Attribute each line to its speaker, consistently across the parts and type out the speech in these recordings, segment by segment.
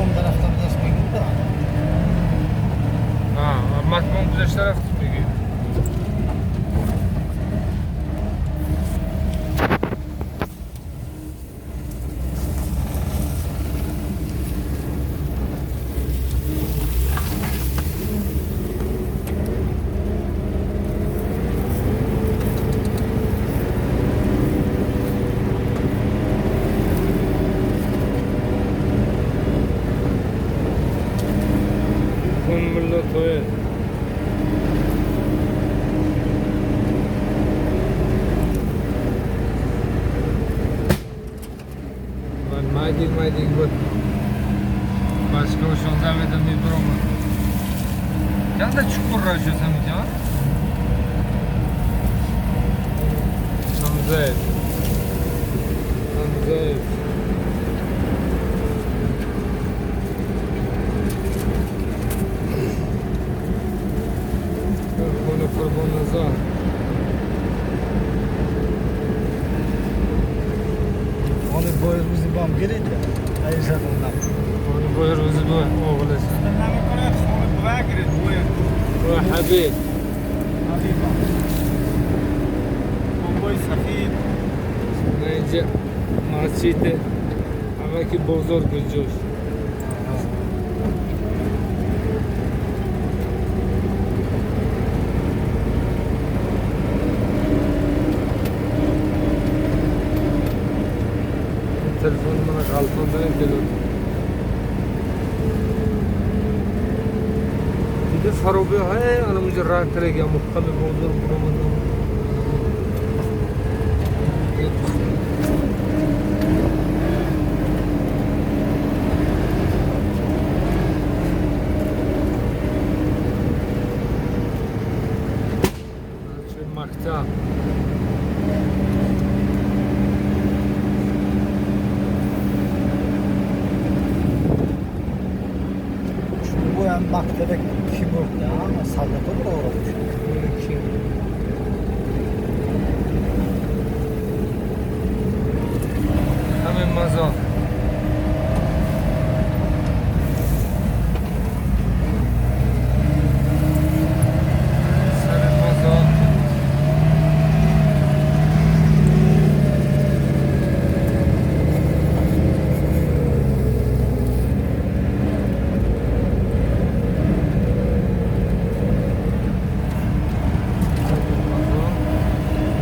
Speaker 1: Матмон рафтам, даст мегирда.
Speaker 2: Матмон гузашта рафтем мегӯ. Майдик буд. Бачкао 16 метр мебиромад. Чанда чуқур ра шуд ҳаминҷа? Ҳамзаев. Ҳамзаев. Хона Қурбонназар.
Speaker 1: Хони бои рӯзи бам гирид. Айзадонам.
Speaker 2: Хони бои рӯзи бо оғлаш.
Speaker 3: Намекунад, хони бува гирид, бои.
Speaker 2: Ва Ҳабиб.
Speaker 3: Ҳабиба. Бомбои сафед.
Speaker 2: На инҷа масҷид ҳамаки бозор куҷост. Телефон мана ғалтондан келад. Дида фароби ҳай ана мунҷа ра кареги муқами бозор буромадам. Мактаб.
Speaker 1: Чунбоям мактабе ки бурда, солдато бура.
Speaker 2: Ҳамин мазор. Сари мазор.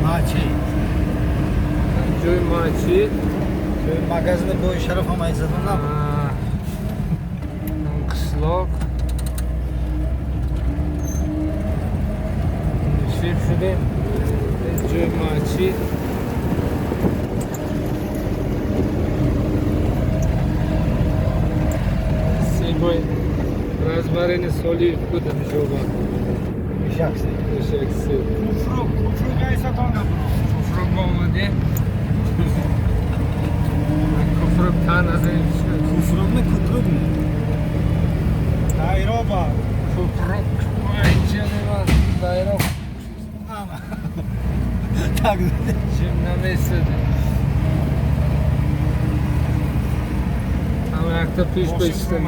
Speaker 1: Мачи.
Speaker 2: Ҷои масҷид.
Speaker 1: Ҷои магазини бои Шараф ҳам айзадонам.
Speaker 2: Қишлоқ. Шиф шудем. Ҷои масҷид. Симои Размарини Солиев будам жоба.
Speaker 1: Ишакси.
Speaker 2: Ишакси.
Speaker 3: Куфрук, куфрук айзадонам.
Speaker 2: Куфрук омадем. Куфрук тан аз ин
Speaker 3: Куфрук не, купрук не. Дайроба.
Speaker 2: Куфрук инҷа мемад дайро.
Speaker 1: Ама. Так.
Speaker 2: Чим намесади. Ама якта пеш бештам.